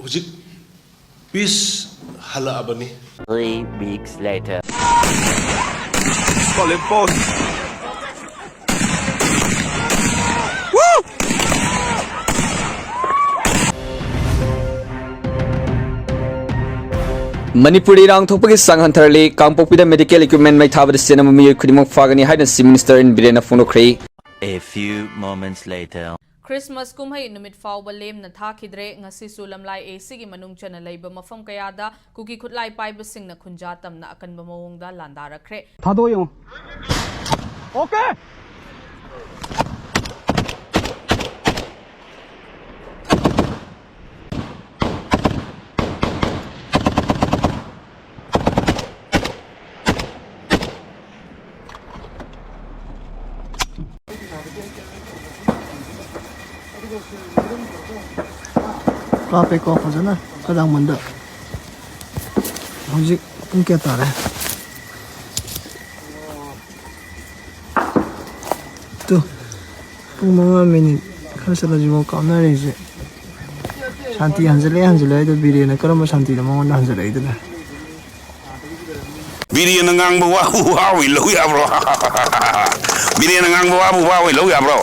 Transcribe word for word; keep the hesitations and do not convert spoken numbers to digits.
ꯍꯧꯖꯤꯛ piece ꯍꯜꯂꯛꯑꯕꯅꯤ꯫ Three weeks later. ꯃꯅꯤꯄꯨꯔꯗ ꯏꯔꯥꯡ ꯊꯣꯛꯄꯒꯤ ꯆꯥꯡ ꯍꯟꯊꯔꯛꯂꯤ꯫ ꯀꯥꯡꯄꯣꯛꯄꯤꯗ medical equipment ꯃꯩ ꯊꯥꯕꯗ ꯁꯤꯖꯤꯟꯅꯕ ꯃꯤꯑꯣꯏ ꯈꯨꯗꯤꯡꯃꯛ ꯐꯥꯒꯅꯤ ꯍꯥꯏꯅ Chief Minister N ꯕꯤꯔꯦꯟꯅ ꯐꯣꯡꯗꯣꯛꯈ꯭ꯔꯦ꯫ A few moments later. Christmas ꯀꯨꯝꯍꯩ ꯅꯨꯃꯤꯠ ꯐꯥꯎꯕ ꯂꯦꯝꯅ ꯊꯥꯈꯤꯗ꯭ꯔꯦ꯫ ꯉꯁꯤꯁꯨ ꯂꯝꯂꯥꯏ ꯑꯦꯁꯤꯒꯤ ꯃꯅꯨꯡ ꯆꯟꯅ ꯂꯩꯕ ꯃꯐꯝ ꯀꯌꯥꯗ ꯀꯨꯀꯤ ꯈꯨꯠꯂꯥꯏ ꯄꯥꯏꯕꯁꯤꯡꯅ ꯈꯨꯟꯖꯥ ꯇꯝꯅ ꯑꯀꯟꯕ ꯃꯑꯣꯡꯗ ꯂꯥꯟꯗꯥꯔꯛꯈ꯭ꯔꯦ꯫ ꯊꯥꯗꯣꯛꯑꯣ ꯌꯦꯡꯉꯣ꯫ ꯑꯣꯀꯦ꯫ ꯀꯥꯞꯄꯦꯀꯣ ꯐꯖꯅ ꯈꯗꯥꯡꯕꯟꯗ꯫ ꯍꯧꯖꯤꯛ ꯄꯨꯡ ꯀꯌꯥ ꯇꯥꯔꯦ? ꯇꯨ, ꯄꯨꯡ ꯃꯉꯥ ꯃꯤꯅꯤꯠ ꯈꯔ ꯆꯠꯂꯁꯤꯐꯥꯎ ꯀꯥꯞꯅꯔꯤꯁꯦ꯫ ꯁꯥꯟꯇꯤ ꯍꯟꯖꯤꯜꯂꯛꯑꯦ, ꯍꯟꯖꯤꯜꯂꯛꯑꯦ꯫ ꯑꯗꯣ ꯕꯤꯔꯦꯟꯅ ꯀꯔꯝꯕ ꯁꯥꯟꯇꯤꯅꯣ ꯃꯉꯣꯟꯗ ꯍꯟꯖꯤꯜꯂꯛꯏꯗꯨꯅ? ꯕꯤꯔꯦꯟꯅ ꯉꯥꯡꯕ ꯋꯥꯕꯨ ꯋꯥ ꯑꯣꯏ ꯂꯧ ꯌꯥꯕ꯭ꯔꯣ? ꯕꯤꯔꯦꯟꯅ ꯉꯥꯡꯕ ꯋꯥꯕꯨ ꯋꯥ ꯑꯣꯏ ꯂꯧ ꯌꯥꯕ꯭ꯔꯣ?